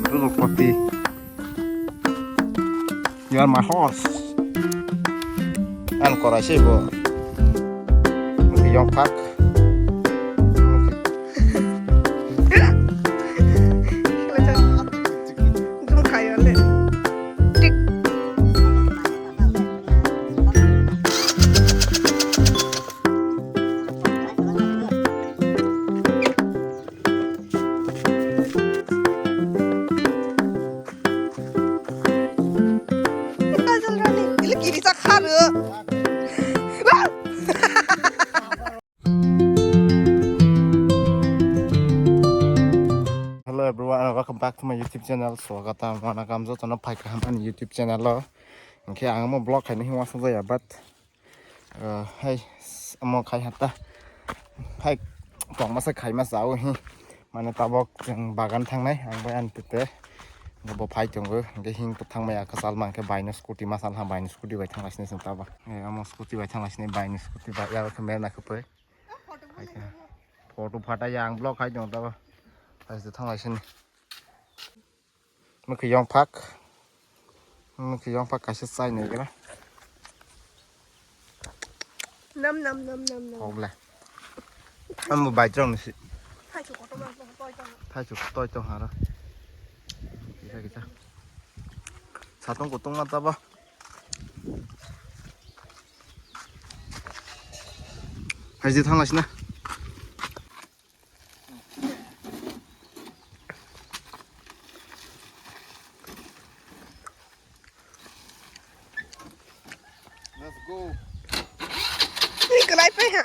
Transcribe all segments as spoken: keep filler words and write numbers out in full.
Rupati. You are my horse. Ang korai se bo. Young Park. Jumkhayo le. Tik. Kajal Rani, ini kiri cak haru. Hello everyone, welcome back to my YouTube channel. Swagatam, wana kam jotono phai kaham ani YouTube channel o. Hwnkhe ang omo vlog khaina himma song jaya, but, uh, hai, s-, omo khai hata. Hai, tongma se khaima sao hi. Mane tabok chwng bagan thangnai, ang bai ani tete. Bo phai tongo, hwnkhe hing to thangmaya kwchal mankhe baino scooty ma salha, baino scooty bai thanglaisini chwng tabo. Eh, omo scooty bai thanglaisini, baino scooty bai, ya khe merna khe poi. Hai khe. Photo phatai ya ang vlog khai tongo tabo. Hai se thanglaisini. Mwkhwiyang phak. Mwkhwiyang phak kaisa chai naigra. Nam, nam, nam, nam, nam. Hok le. Ang bo bai trong si. Thaichu kotorma toi tong. Thaichu toi tong haro. Kisa kisa. Satong kotong ma tabo. Hai je thanglaisina. Let's go. Ni kalai pe ha.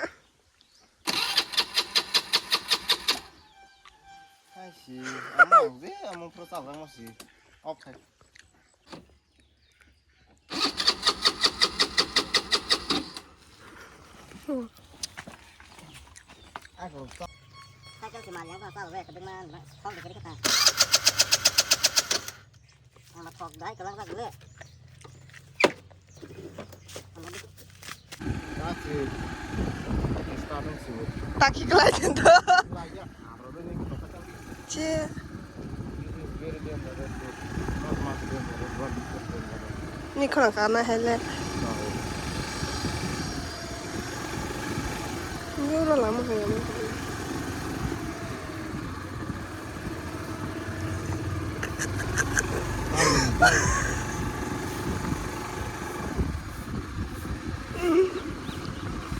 Hai si, amang je, amang pro sa lang si. Okay. Cycle si mal yang pa pa we kedeng man, kong de kiri kata. Ang ma thok dai kelang sak le. Ang ma di. Kasi, starting si. Taki kelai tento. Lai ya, abro ni ko kata. Che. Ni khorang kana hele. Ni oro lama hai lama.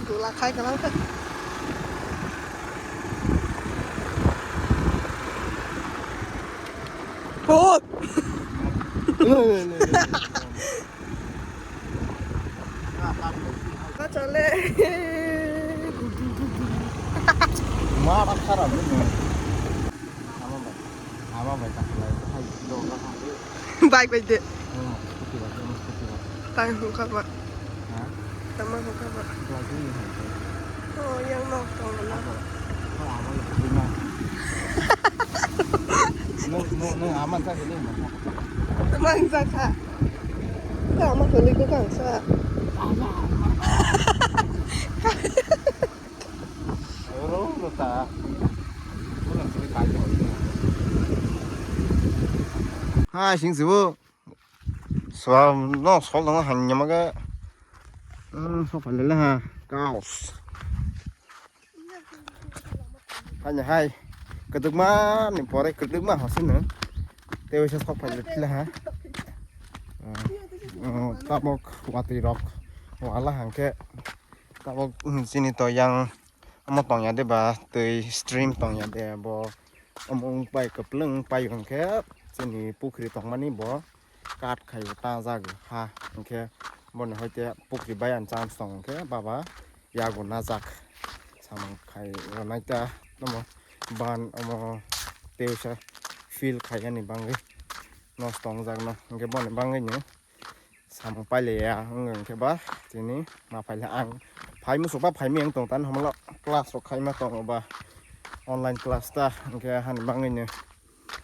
Gula khai kalang khai. Hot. Ka chale. Ma ba khara bu. Ama bai. Ama bai ta khlai. Hai do ka ha. Bike bai de. Hmm, scooty bai, hmm, scooty bai. Tang hung kha ba. Ha? Tama hung kha ba. Bike ni hai. Oh, yang nok tong na. Apa? Apa, apa, apa, apa. No, no, no, aman sa kene. Mang sa kha. Tama huli ko kang sa. Oro, no ta. Hai, sing sibo. Swam no sol dong han nyama ga. Hmm, sok phalele ha. Kaos. Hanya hai. Kedukma ni pore kedukma hasin no. Tewe sa sok phalele tila ha. Hmm, tabok watwi rok. Wala hangke. Tabok, hmm, chini to yang omo tongya de ba, twi stream tongya de bo. Omo wng pai kwplwng wng pai hwnkhe chini pukhri tongmani bo kat khai bo tajak ha, hwnkhe boni hoite pukhri bai ani chance tong hwnkhe baba yago najak samung khai rwnaita omo ban omo tewsa fill khaiyani bangwi nosto wngjakno hwnkhe boni bangwino. Samung pailaiya wng wng khe ba tini ma pailai ang phai muchuk ba phai miyang tong tani homolo class rok khaima tongo ba online class ta hwnkhe hani bangwino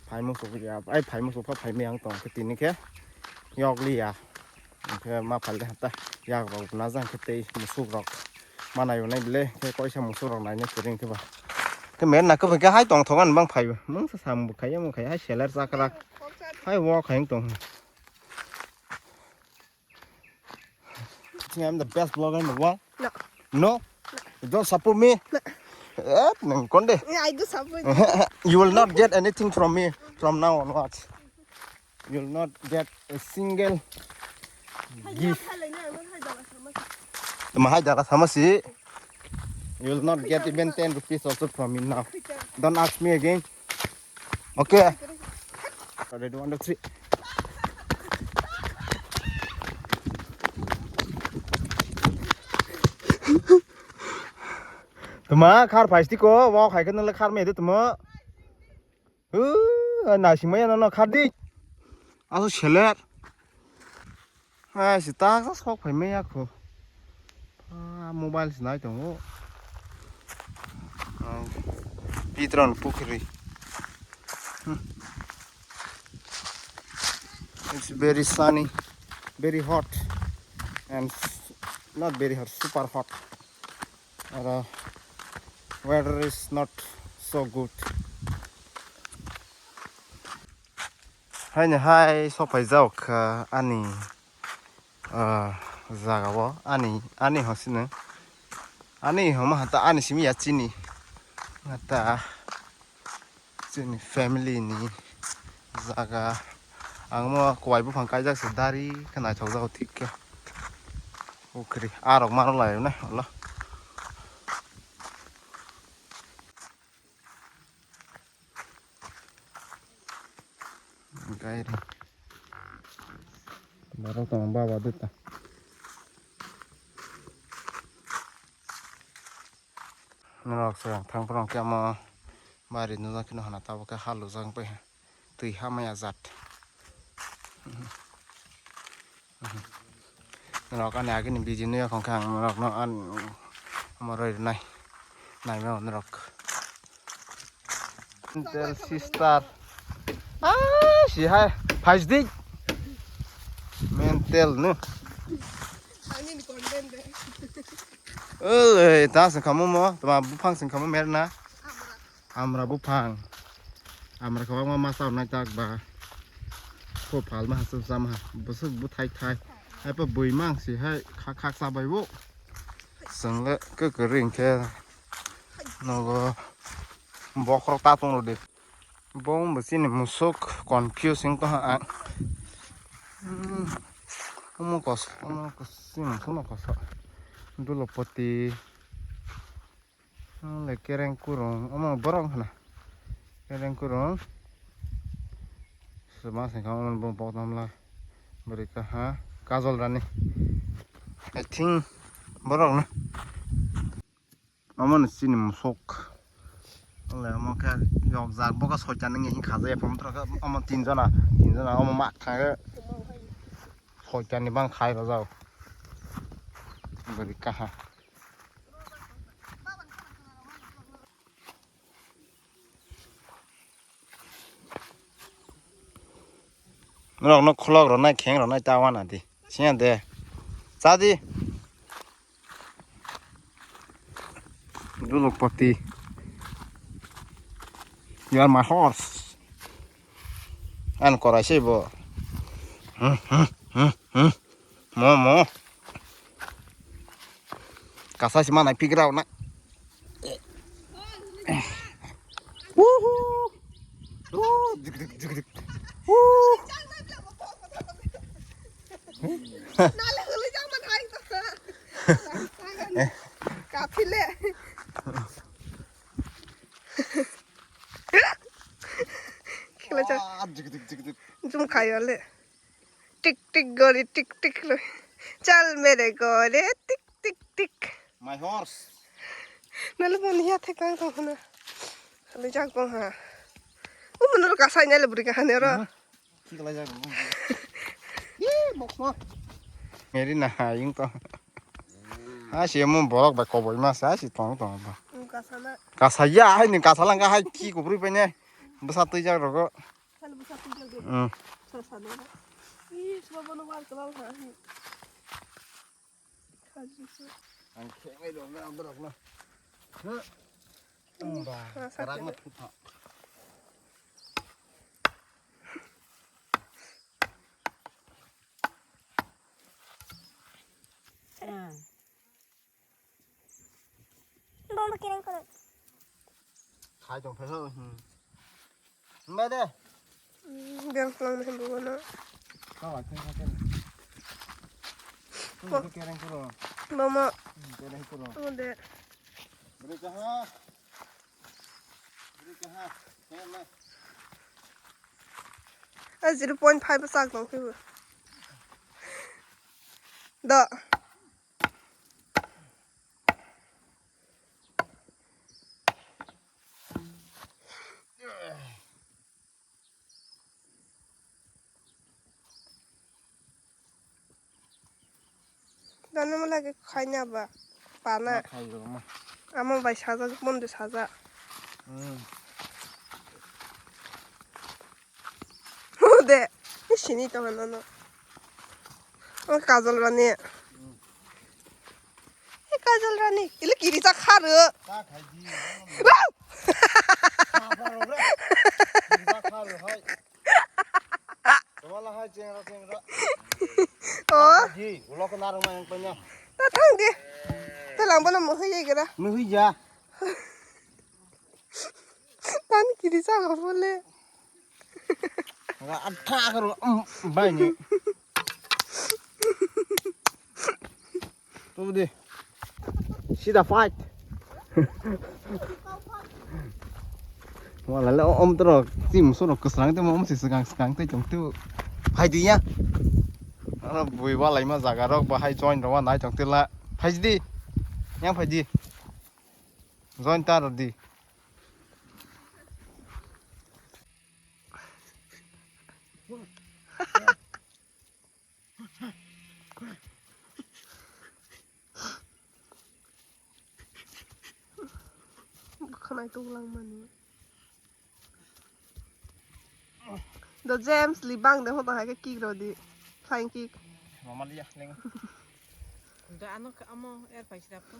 phai muchuk ya ai phai muchuk pha phai miyang tong khe tini khe yokliya hwnkhe ma pailai ta yak rok najang khe tei muchuk rok manai unai bile khe koisa muchuk rok naina kwrwng khe ba khe mer na kwbai khe hai tong thok ani bang phai mungsa samung bo khaiya mung khaiya hai seler chakrak. Hai walk hai tong. Think I'm the best vlogger in the world? No. No? You don't support me? No. Eh, nang konde. Yeah, I do support you. You will not get anything from me from now onwards. You will not get a single gift. Tama hai jaga sama si. You will not get even ten rupees also from me now. Don't ask me again. Okay. Ready, one, two, three. Tuma khar phaistiko, wa khai khana khar me de tuma. Uh, na sima ya no khar di. Aso seler. Ai, si tak sa sok phai maya kho. Ah, mobile si nai tongo. Ai, Pitron pukhri. Hmm. It's very sunny, very hot, and s-, not very hot, super hot. Oro weather is not so good. Haini hai sopai jao kha ani, ah, jaga o ani, ani hosini ani homa hata ani simi ya chini hata chini family ni jaga ang mo kwai buphang kaijak se dari khe naithok jago thik khe ukri arok mano lai na olo. Gairi. Borok tong baba duta. Norok se thang phano khe omo bari nujak kheno hana tabuk khe ha lujak pai ha. Twi ha maya jat. Norok ani agini video no yakong khe ang norok no an omo roi rwnai. Naima norok. Mental sister. Ah, si hai. Phajdi. Mental no. Ani ni content de. Oi, ta sing kamo mo, tama buphang sing kamo merna. Amra buphang. Amra kwbangma masa rwnai tak ba. Kho phalma ha, chwng chama ha. Bwswk bwthai thai. Hai pa bui mang si hai khak khak chabai bo. Chwng le kwkwrwi hinkhe nogo bokhorok ta tong rwdi. Bo wngbo chini musuk confuse wng tongha ang. Hmm. Omo kos, omo kos, chini musuk no koso. Dulopoti. Ang le kereng kurung, omo borok hana. Kereng kurung. Sema sengkha omo bong pok namla. Bwrwi kaha. Kajol rani. I think borok na. Omo ni chini musuk. Ang le omo khe yok jak boka soitan ngi hin khaja ya pom tra omo tin jona. Tin jona omo mak thang. Soitan ni bang khai rojak. Bwrwi kaha. Norok no khulok rwnai, kheng rwnai ta wana di. Siya de. Cha di. Dulukpati. You are my horse. An korai se bo. Hmm, hmm, hmm, hmm. Mo, mo. Kasa si mana pigrao na. Wuhu. Wuh, dik, dik, dik, dik. Wuh. Kapile. Kila cha. Ah, dik, dik, dik, dik. Jum khayo le. Tik tik gori tik tik lo. Chal mere gore tik tik tik. My horse. Nalo mani ya thek tang tong hana. Kali jak tong ha. O mano kasai nalo buri kahane ro. Mhm. Ki kala jak. Ye mok ma. Meri na ha yung to. Ha si mo borok ba koboi ma sa si tong tong ba. Kasana. Kasaya hai ni kasalang ka hai ki kubri pe ne. Basa tui jak rogo. Sal bwsa twi jagwi. Hmm. Sa sa no. Ih, sma bono war kwbang ha. Khaji se. Ang khengai do na borok no. Ha. Ba, ha, sa karak na kene. Thutha. Kereng kono. Khai tong phai ho. Hmm. Mbai de. Hmm, beng tong mbai bo no. Ka wa thang thang. Hmm, kereng kono. Mama. Hmm, kereng kono. Mo de. Beri kaha. Beri kaha. Kereng. A zero point five sak tong phai bo. Da. Dana mo lagi khaina ba pana. Khayo ma. Amo bai saja, mon de saja. Hmm. Mo de, sini to no no. O Kajol Rani. Hmm. E Kajol Rani, ile kiri sa kharu. Sa khai di. Wow! Sa kharu re. Kiri sa kharu hai. Tawala hai chengra chengra. Oh. Ji, ulo ko narang ma yang panya. Ta thang di. Ta lang bola mo hei gira. Mo hei ja. Tan kiri sa ko bole. Nga atha karo, um, bai ni. Tu di. Sida fight. Wala le om tro tim soro kwsrang te mo om si swkang swkang te chong tu. Phai di ya. Ano bui walai ma jaga rok ba hai join rok wa nai chong te la. Phai di. Yang phai di. Join ta ro di. Bwkhanai tonglang mani. Do James li bang de hoda hai ke kick rodi. Flying kick. Mama liya leng. Do ano ka amo er pai sirap to.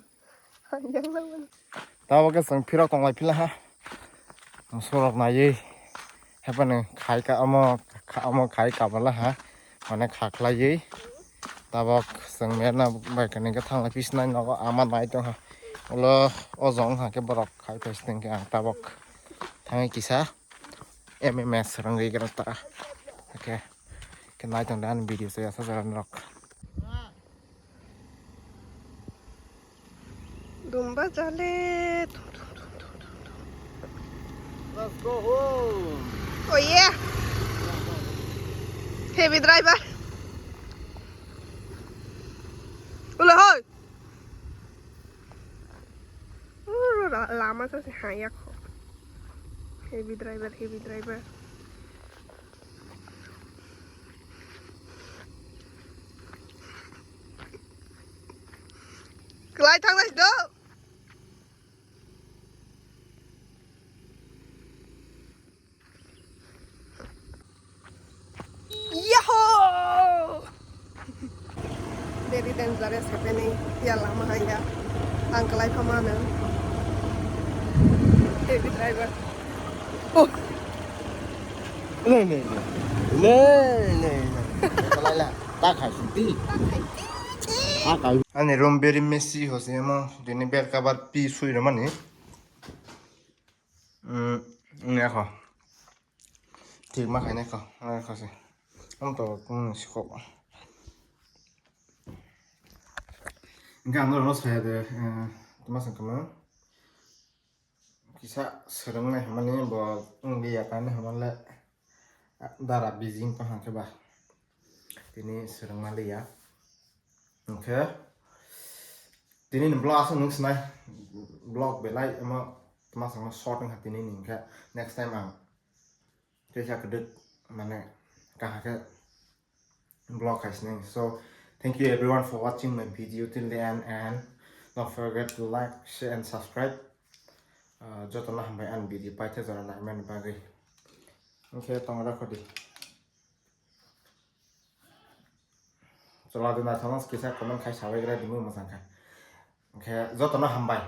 Yang lang mani. Tabo ke sang phirok tonglai phila ha. Sorok naiwi. Hepani khai ka amo, kha-, amo khai kabala ha. Mane kha khlaiwi. Tabok chwng merna bai kani khe thanglai phi sinai nogo ama nai tongha. Ulo o jong ha khe borok khai phai siteng khe ang tabok thangwi kisa M M S rwngwi gra ta. Hakhe khe nai tong ani video se asa jora norok. Dumba jale. Let's go home. Oh yeah. Heavy driver. Ula hoi. Ura lama sa se haya kho. Heavy driver, heavy driver. Klai thang nai do. Yahoo! Very dangerous happening. Ya lama haya. Ang klai phamano. Heavy driver. Oh. Nei, nei, nei. Nei, nei, nei. Kalai la. Ta khai siti. Ta khai. Ani room very messy hosi emo. Dini bed cover pi sui ramani. Hmm, ini ako. Thik ma khainai kho, ang kho se. Ang to, hmm, sikok. Hingke ang norokno saya de, eh, tma sangkama. Kisa swrwngnai hwnmani bo wngya kainwi hwnmale dara bijing tong hwnkhe ba. Tini swrwngma liya. Hwnkhe tini ni vlog aswk nwng sinai vlog belai omo tma sangma short wngkha tini ni hwnkhe next time ang Teisa kwdwk mane kaham khe vlog khai sinai. So, thank you everyone for watching my video till the end and don't forget to like, share and subscribe. Uh, jotono hambai ani video paithe jora naimani bagwi. Hwnkhe tongra khodi. Chwla de naithokno kisa comment khai sabai gra dimo mwchang kha. Hwnkhe jotono hambai.